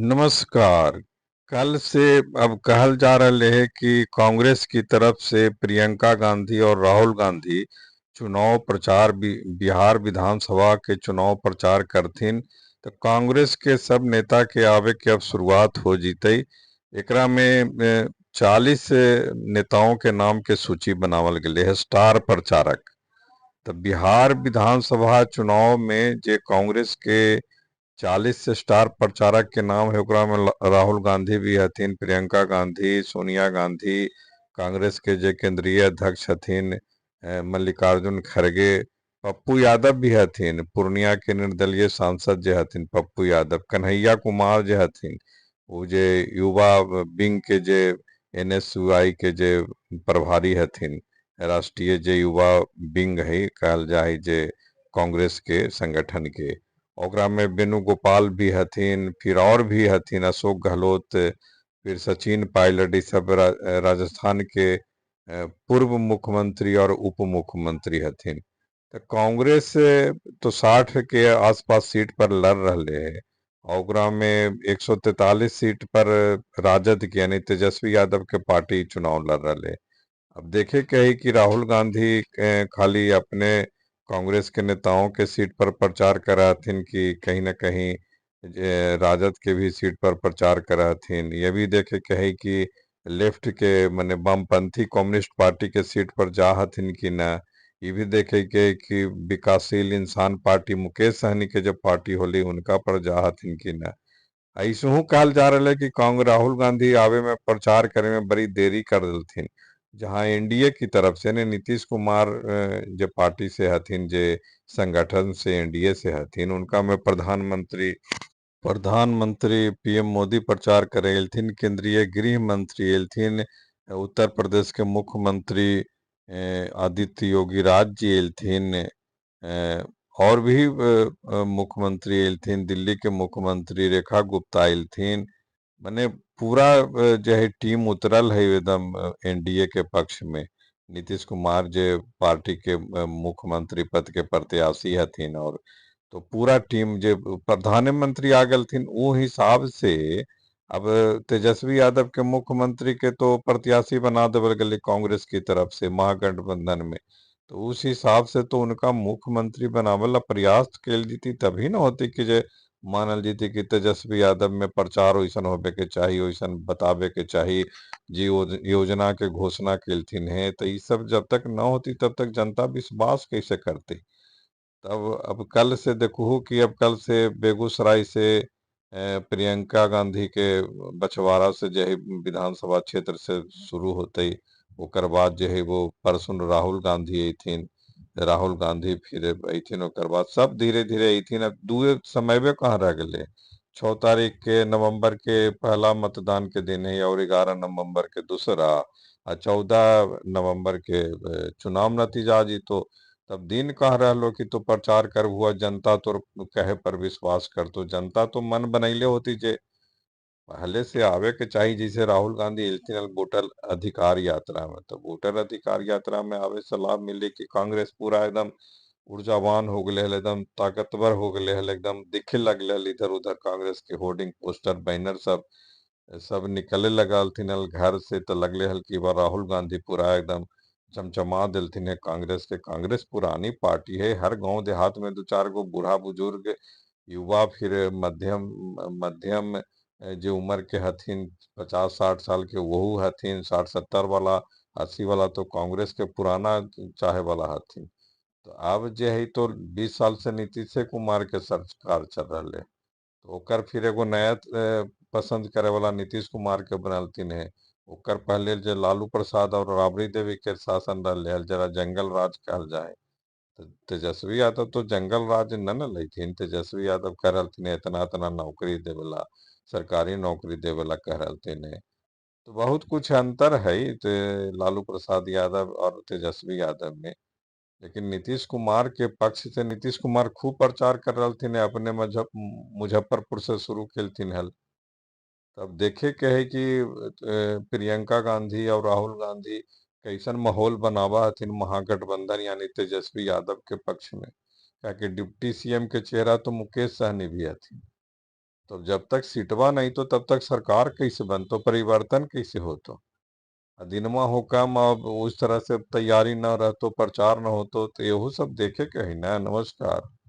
नमस्कार। कल से अब कहल जा रहा है कि कांग्रेस की तरफ से प्रियंका गांधी और राहुल गांधी चुनाव प्रचार बिहार विधानसभा के चुनाव प्रचार करथिन। तो कांग्रेस के सब नेता के आवे के अब शुरुआत हो जीतई। एकरा में 40 नेताओं के नाम के सूची बनावल गेले है स्टार प्रचारक। तो बिहार विधानसभा चुनाव में जे कांग्रेस के 40 स्टार प्रचारक के नाम है, ओकरा में राहुल गांधी भी हथिन, प्रियंका गांधी, सोनिया गांधी, कांग्रेस के जे केंद्रीय अध्यक्ष हथिन मल्लिकार्जुन खड़गे, पप्पू यादव भी हथिन, पूर्णिया के निर्दलीय सांसद जे हथिन पप्पू यादव, कन्हैया कुमार जे हथिन वो जे युवा विंग के जे NSUI के जे प्रभारी हथिन, राष्ट्रीय जे युवा विंग है कहल जाए जे कांग्रेस के संगठन के, ओकरा में वेणुगोपाल भी हथिन, फिर और भी हथिन अशोक गहलोत, फिर सचिन पायलट, ई सब राजस्थान के पूर्व मुख्यमंत्री और उप मुख्यमंत्री हथिन। तो कांग्रेस तो 60 के आसपास सीट पर लड़ रहे है, ओकरा में 143 सीट पर राजद के यानी तेजस्वी यादव के पार्टी चुनाव लड़ रहे। अब देखे के है कि राहुल गांधी खाली अपने कांग्रेस के नेताओं के सीट पर प्रचार कराथिन कि कहीं ना कहीं राजद के भी सीट पर प्रचार कराथिन। ये भी देखे के है कि लेफ्ट के माने वामपंथी कम्युनिस्ट पार्टी के सीट पर जा हथिन कि ना। ये भी देखे के कि विकासशील इंसान पार्टी मुकेश सहनी के जब पार्टी होली उनका पर जा हथिन कि ना। ऐसहू कहल जा रहा है कि कांग्रेस राहुल गांधी आवे में प्रचार करे में बड़ी देरी कर देलथिन, जहां एनडीए की तरफ से ने नीतीश कुमार जे पार्टी से हथिन, जे संगठन से एनडीए से हथिन, उनका में प्रधानमंत्री पीएम मोदी प्रचार करे एलथिन, केंद्रीय गृह मंत्री एलथिन, उत्तर प्रदेश के मुख्यमंत्री आदित्य योगी राज जी एलथिन, और भी मुख्यमंत्री एलथिन, दिल्ली के मुख्यमंत्री रेखा गुप्ता एलथिन। माने पूरा जो है टीम उतरल है एकदम एनडीए के पक्ष में। नीतीश कुमार जे पार्टी के मुख्यमंत्री पद के प्रत्याशी हथिन, और तो पूरा टीम जे प्रधानमंत्री आ गलथिन वो हिसाब से अब तेजस्वी यादव के मुख्यमंत्री के तो प्रत्याशी बना देवल गेलै कांग्रेस की तरफ से महागठबंधन में। तो उस हिसाब से तो उनका मुख्यमंत्री बनावे ला प्रयास कल जीती तभी न होती कि जे मानल जीती कि तेजस्वी यादव में प्रचार वैसन होबे के चाही, वैसन बतावे के चाही जी योजना के घोषणा केलथिन है। तो ये सब जब तक न होती तब तक जनता विश्वास कैसे करती। तब अब कल से देखू कि अब कल से बेगूसराय से प्रियंका गांधी के बछवाड़ा से जो है विधानसभा क्षेत्र से शुरू होते, ओकर बाद जो है वो परसों राहुल गांधी अथिन, राहुल गांधी फिर अथिन, ओकर बाद सब धीरे धीरे अथिन। अब दुए समयबे कहाँ रह गए। 6 तारीख के नवंबर के पहला मतदान के दिन है, और 11 नवंबर के दूसरा, और 14 नवंबर के चुनाव नतीजा आ जीतो। तब दिन कह रहलो कि तो प्रचार कर हुआ, जनता तो कहे पर विश्वास कर, तो जनता तो मन बनैले होती जे पहले से आवे के चाही। जैसे राहुल गांधी एलथिन वोटर अधिकार यात्रा में, तो वोटर अधिकार यात्रा में आवे से लाभ मिले कि कांग्रेस पूरा एकदम ऊर्जावान हो गए हल, एकदम ताकतवर हो गए हल, एकदम दिखे लगल हल इधर उधर कांग्रेस के होर्डिंग पोस्टर बैनर सब सब निकले लगलथिन हल घर से। तो लगले हल कि बार राहुल गांधी पूरा एकदम चमचमा दिलथिन है कांग्रेस के। कांग्रेस पुरानी पार्टी है, हर गांव देहात में 2-4 गो बूढ़ा बुजुर्ग युवा फिर मध्यम मध्यम जो उम्र के हथिन 50-60 साल के वहू हथिन, 60-70 वाला 80 वाला तो कांग्रेस के पुराना चाहे वाला हथिन। तो अब जे है तो 20 साल से नीतीश कुमार के सरकार चल रहा है, तो ओकर फिर एगो नया पसंद करे वाला नीतीश कुमार के बनलथिन है। ओकर पहले जे लालू प्रसाद और राबड़ी देवी के शासन रहे हल, जरा जंगल राज कहल जाए। तो तेजस्वी यादव तो जंगल राज न न लैथिन, तेजस्वी यादव कह रहलथिन इतना इतना नौकरी देवेला, सरकारी नौकरी देवेला कह रहलथिन है। तो बहुत कुछ अंतर है ते लालू प्रसाद यादव और तेजस्वी यादव में। लेकिन नीतीश कुमार के पक्ष से नीतीश कुमार खूब प्रचार कर रहलथिन है, अपने मुजफ्फरपुर से शुरू केलथिन हल। तब देखे के है कि प्रियंका गांधी और राहुल गांधी कैसन माहौल बनावा हथिन महागठबंधन यानी तेजस्वी यादव के पक्ष में। क्या कि डिप्टी सीएम के चेहरा तो मुकेश सहनी भी हथिन। तो जब तक सीटवा नहीं तो तब तक सरकार कैसे बनतो, परिवर्तन कैसे होतो? आ दिनमा हो कम, अब उस तरह से तैयारी न रहतो, प्रचार न होतो, तो एहू सब देखे के हइ ना। नमस्कार।